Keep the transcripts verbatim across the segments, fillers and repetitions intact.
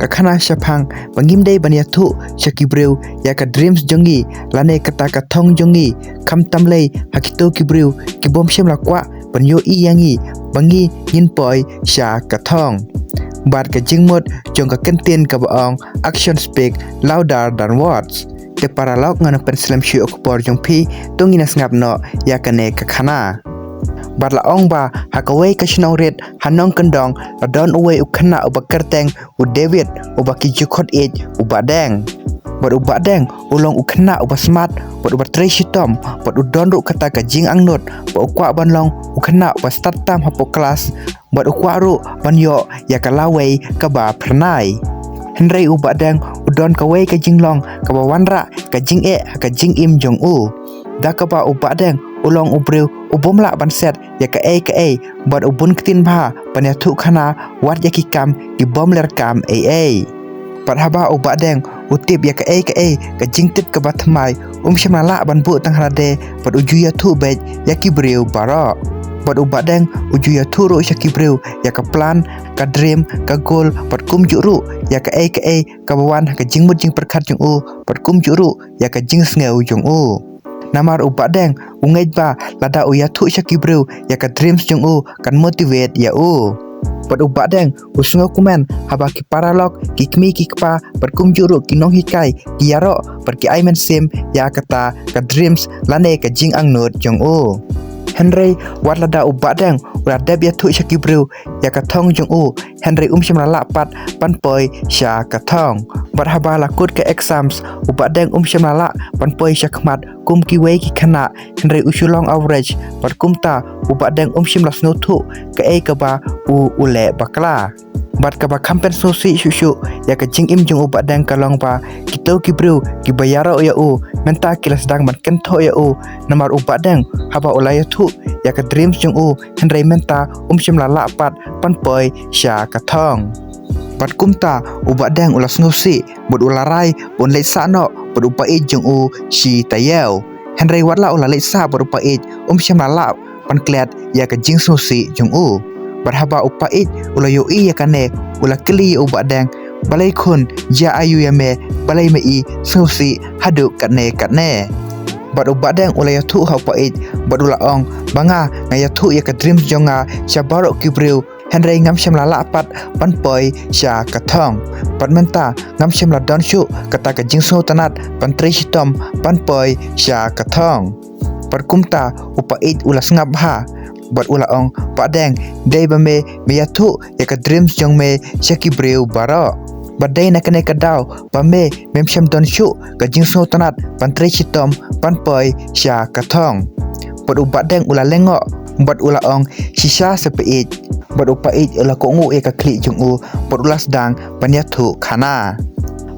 Ka khana shaphang ba ngim dei ban ïathuh sha ki briew ïa ka dreams jong ngi lane kata ka thong jong ngi, khamtam lei ha kito ki briew ki bym shym la kwah ban ïohi ïa ngi ba ngi ngin poi sha ka thong. Bad ka jingmut jong ka kyntien kaba ong, "Action speak louder than words." Te paralok, ngan ym pynslem shuh ïa ka por jong phi, to ngin ïa sngap noh ïa kane ka khana. Bad la ong ba ha kawei ka shnong rit ha nongkyndong la don uwei u khynnah uba kyrteng u David, uba ki ju khot ïeit u Bahdeng. Bad u Bahdeng u long u khynnah uba smat, bad uba trei shitom, bad u don ruh kata ka jingangnud ba u kwah ban long u khynnah uba stad tam hapoh klas, bad u kwah ruh ban ïoh ïa ka lawei kaba phyrnai. Hynrei u Bahdeng u don kawei ka jinglong kaba wanrah ka jingeh ha ka jingim jong u, da kaba u Bahdeng u long u briew u bym lah ban set ïa kaei kaei, bad u bun ktien bha ban ïathuh khana wat ïa ki kam ki bym ler kam ei ei. Bad haba u Bahdeng u tip ïa kaei kaei ka jingtip kaba thymmai, um shym la lah ban buh tang ha lade, bad u ju ïathuh beit ïa ki briew baroh. Bad u Bahdeng u ju ïathuh ruh sha ki briew ïa ka plan, ka dream, ka goal, bad kumjuh ruh ïa kaei kaei kaba wan ha ka jingmut jingpyrkhat jong u, bad kumjuh ruh ïa ka jingsngew jong u. Namar u Bahdeng u ngeit ba lada u ïathuh sha ki briew ïa ka dreams jong u, kan motivate ïa u. Bad u Bahdeng u sngewkmen haba ki paralok, ki kmie ki kpa, bad kumjuh ruh ki nonghikai ki ïaroh bad ki ai mynsiem ïa kata ka dreams lane ka jingangnud jong u. Hynrei wat lada u Bahdeng u la dep ïathuh sha ki briew ïa ka thong jong u, hynrei um shym la lah pat ban poi sha ka thong. Bad haba la kut ka exams, u Bahdeng um shym la lah ban poi sha khmat kum kiwei ki khynnah, hynrei u shu long average. Bad kumta u Bahdeng um shym la sngewthuh kaei kaba u u leh bakla. Bad kaba kham pynsngewsih shuh shuh ïa ka jingim jong u Bahdeng ka long ba kito ki briew kiba ïaroh ïa u mynta ki la sdang ban kynthoh ïa u, namar u Bahdeng haba u la ïathuh ïa ka dreams jong u, hynrei mynta um shym la lah pat ban poi sha ka thong. Bad kumta u Bahdeng u la sngewsih, bad u la rai ban leit sah noh bad u paid jong u shi taïew. Hynrei wat la u la leit sah bad u paid, um shym la lah ban klet ïa ka jingsngewsih jong u. Bad haba u paid u la ïohi ïa kane, u la kylli ïa u Bahdeng, "Balei khun, jia aïu ïa me, balei me i sngewsih haduh katne katne?" Bad u Bahdeng u la ïathuh ha u paid, bad u la ong ba, "Nga, nga ïathuh ïa ka dreams jong nga sha baroh ki briew, hynrei ngam shym la lah pat ban poi sha ka thong. Bad mynta ngam shym la don shuh kata ka jingsngewtynnat ban trei shitom ban poi sha ka thong." Bad kumta u paid u la sngap bha, bad u la ong, "Bahdeng, dei ba me, me ïathuh ïa ka dreams jong me sha ki briew baroh. Bad dei na kane ka daw ba me, mem shym don shuh ka jingsngewtynnat ban trei shitom ban poi sha ka thong." Bad u Bahdeng u la lyngngoh, bad u la ong, "Shisha sa paid." Bad u paid u la kohnguh ïa ka khlieh jong u, bad u la sdang ban ïathuh khana.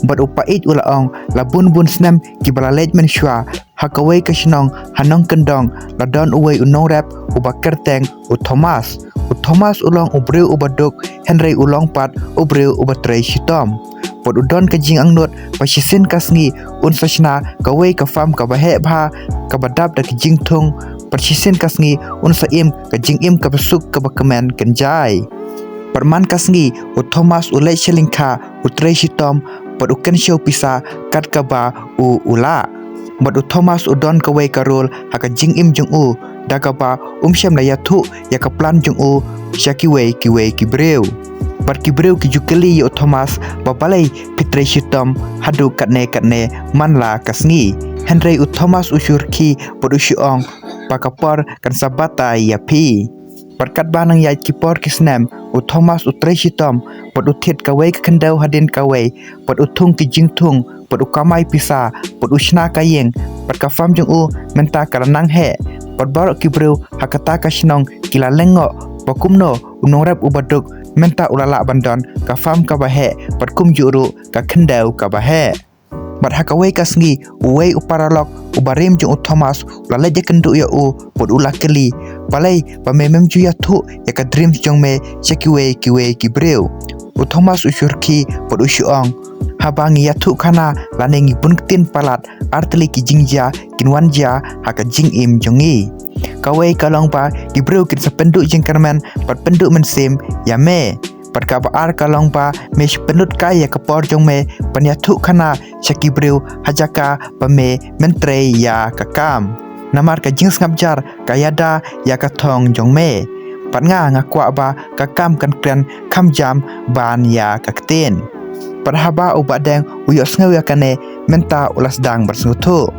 Bad u paid u la ong, "La bun bun snem kiba la leit mynshuwa, ha kawei ka shnong ha nongkyndong la don uwei u nongrep uba kyrteng u Thomas. U Thomas u long u briew uba duk, hynrei u long pat u briew uba trei shitom. Bad u don ka jingangnud ba shisien ka sngi un sa shna kawei ka farm kaba heh bha, kaba dap da ka jingthung, bad shisien ka sngi un sa im ka jingim kaba suk kaba kmen kynjai." Bad man ka sngi u Thomas u leit sha lyngkha, u trei shitom, bad u kynshew pisa kat kaba u u lah. Bad u Thomas u don kawei ka rule ha ka jingim jong u, da kaba um shym la ïathuh ïa ka plan jong u sha kiwei kiwei ki briew. Bad ki briew ki ju kylli ïa u Thomas ba, "Balei phi trei shitom haduh katne katne man la ka sngi?" Hynrei u Thomas u shu rkhie, bad u shu ong ba, "Ka por kan sa batai ïa phi." Bad katba nang ïaid ki por ki snem, u Thomas u trei shitom, bad u thied kawei ka khyndew hadien kawei, bad u thung ki jingthung, bad u kamai pisa, bad u shna ka ïing, bad ka farm jong u mynta ka la nang heh. Bad baroh ki briew ha kata ka shnong ki la lyngngoh ba kumno u nongrep uba duk mynta u la lah ban don ka farm kaba heh, bad kumjuh ruh ka khyndew kaba heh. Bad ha kawei ka sngi, uwei u paralok uba rim jong u Thomas u la leit ïakynduh ïa u, bad u la kylli, "Balei ba me mem ju ïathuh ïa ka dreams jong me sha kiwei kiwei ki briew?" U Thomas u shu rkhie, bad u shu ong, "Haba ngi ïathuh khana lane ngi bun ktien palat, ar tylli ki jingjia kin wan jia ha ka jingim jong ngi. Kawei ka long ba ki briew kin sa pynduh jingkyrmen bad pynduh mynsiem ïa me. Bad kaba ar ka long ba me shu pynlut kai ïa ka por jong me ban ïathuh khana sha ki briew ha jaka ba me myntrei ïa ka kam. Namar ka jingsngapjar ka ïada ïa ka thong jong me. Bad nga nga kwah ba ka kam kan kren kham jam ban ïa ka ktien. Bad haba u Bahdeng u ïohsngew ïa kane, mynta u la sdang ban sngewthuh.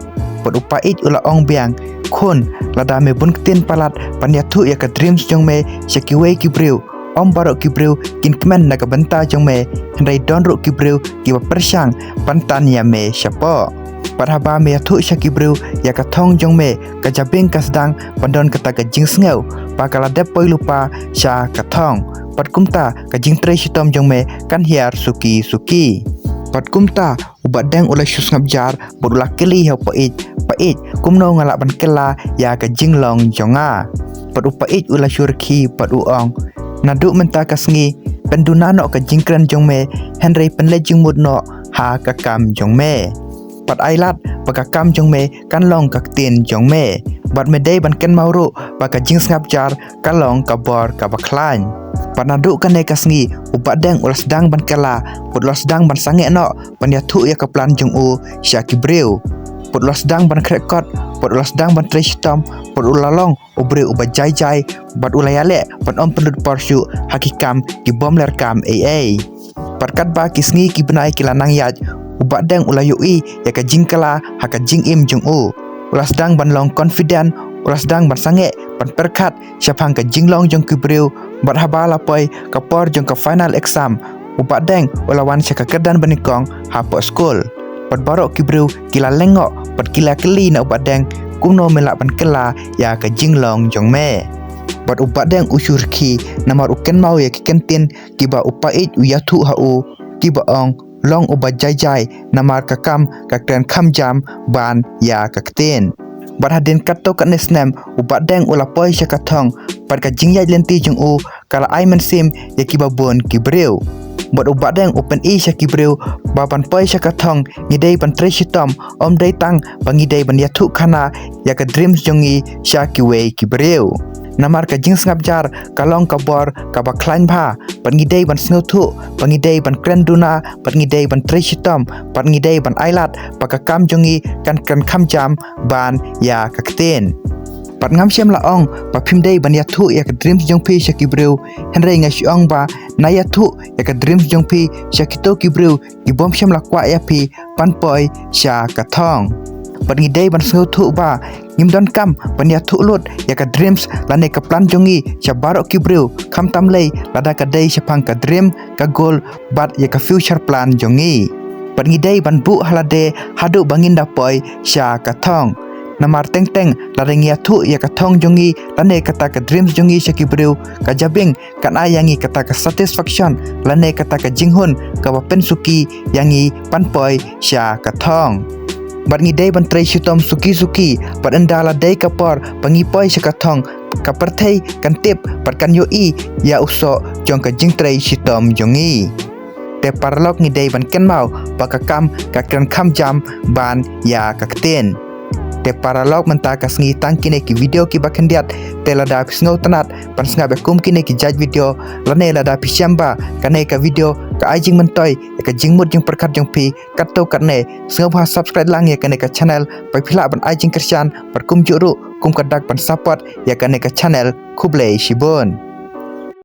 Bad u Pait u la ong biang, khun, lada me bun ktien palat ban ïathuh ïa ka dreams jong me sha kiwei ki briew, ym baroh ki briew kin kmen na ka bynta jong me, hynrei don ruh ki briew kiba pyrshang ban tan ïa me shapoh. Bad haba me ïathuh sha ki briew ïa ka thong jong me, ka jabieng ka sdang ban don kata ka jingsngew ba ka la dep poi lypa sha ka thong. Bad kumta ka jingtrei shitom jong me kan hiar suki suki. Bad kumta u Bahdeng u la shu sngapjar bad u la kylli ha u Pait, Pait, kumno nga lah ban kylla ïa ka jinglong jong nga? Bad u Pait u la shu rkhie bad u ong, naduh mynta ka sngi, pynduna noh ka jingkren jong me, hynrei pynleit jingmut noh ha ka kam jong me. Bad ai lad ba ka kam jong me kan long ka ktien jong me. Bad me dei ban kynmaw ruh ba ka jingsngapjar ka long ka bor kaba khlaiñ. Bad naduh kane ka sngi u Bahdeng u la sdang ban kylla, bad u la sdang ban sangeh noh ban ïathuh ïa ka plan jong u sha ki briew. Bad u la sdang ban khreh kot, bad u la sdang ban trei shitom, bad u la long u briew uba jai jai, bad u la ïaleh ban ym pynlut por shuh ha ki kam ki bym leh kam ei ei. Bad katba ki sngi ki bnai ki la nang ïaid, u Bahdeng u la ïohi ïa ka jingkylla ha ka jingim jong u. U la sdang ban long confident, u la sdang ban sangeh ban pyrkhat shaphang ka jinglong jong ki briew. Bad haba la poi ka por jong ka final exam, u Bahdeng u la wan sha ka kyrdan banyngkong hapoh skul. Bad baroh ki briew ki la lyngngoh bad ki la kylli na u Bahdeng, kumno me lah ban kylla ïa ka jinglong jong me? Bad u Bahdeng u shu rkhie namar u kynmaw ïa ki kyntien kiba u Pait u ïathuh ha u, kiba ong, long uba jai jai, namar ka kam ka kren kham jam ban ïa ka ktien. Bad hadien katto katne snem u Bahdeng u la poi sha ka thong, bad ka jingïaid lynti jong u ka la ai mynsiem ïa kiba bun ki briew. Bad u Bahdeng u pyni sha ki briew ba ban poi sha ka thong ngi dei ban trei shitom, ym dei tang ba ngi dei ban ïathuh khana ïa ka dreams jong ngi sha kiwei ki briew. Namar ka jingsngapjar ka long ka bor kaba khlaiñ bha, bad ngi dei ban sngewthuh, bad ngi dei ban kren duna, bad ngi dei ban trei shitom, bad ngi dei ban ai lad ba ka kam jong ngi kan kren kham jam ban ïa ka ktien. Bad ngam shym la ong ba phim dei ban ïathuh ïa ka dreams jong phi sha ki briew, hynrei nga shu ong ba na ïathuh ïa ka dreams jong phi sha kito ki briew ki bym shym la kwah ïa phi ban poi sha ka thong. Bad ngi dei ban sngewthuh ba ngim donkam ban ïathuh lut ïa ka dreams lane ka plan jong ngi sha baroh ki briew, khamtam lei lada ka dei shaphang ka dream, ka goal, bad ïa ka future plan jong ngi. Bad ngi dei ban buh ha lade haduh ba ngin da poi sha ka thong. Namar teng teng lada ngi ïathuh ïa ka thong jong ngi lane kata ka dreams jong ngi sha ki briew, ka jabieng kan ai ïa ngi kata ka satisfaction lane kata ka jinghun kaba pynsuki ïa ngi ban poi sha ka thong. Bad ngi dei ban trei shitom suki suki, bad ynda la dei ka por ba ngi poi sha ka thong, ka pyrthei kan tip bad kan ïohi ïa u soh jong ka jingtrei shitom jong ngi. Te paralok, ngi dei ban kynmaw ba ka kam ka kren kham jam ban ïa ka ktien. Te paralok, mynta ka sngi tang kine ki video kiba khyndiat. Te lada phi sngewtynnat ban sngap ïa kum kine ki jait video, lane lada phi shem ba kane ka video ka ai jingmyntoi ïa ka jingmut jingpyrkhat jong phi katto katne, sngewbha subscribe lang ïa kane ka channel, ba phi lah ban ai jingkyrshan bad kumjuh ruh kum ka dak ban support ïa kane ka channel. Khublei shibun.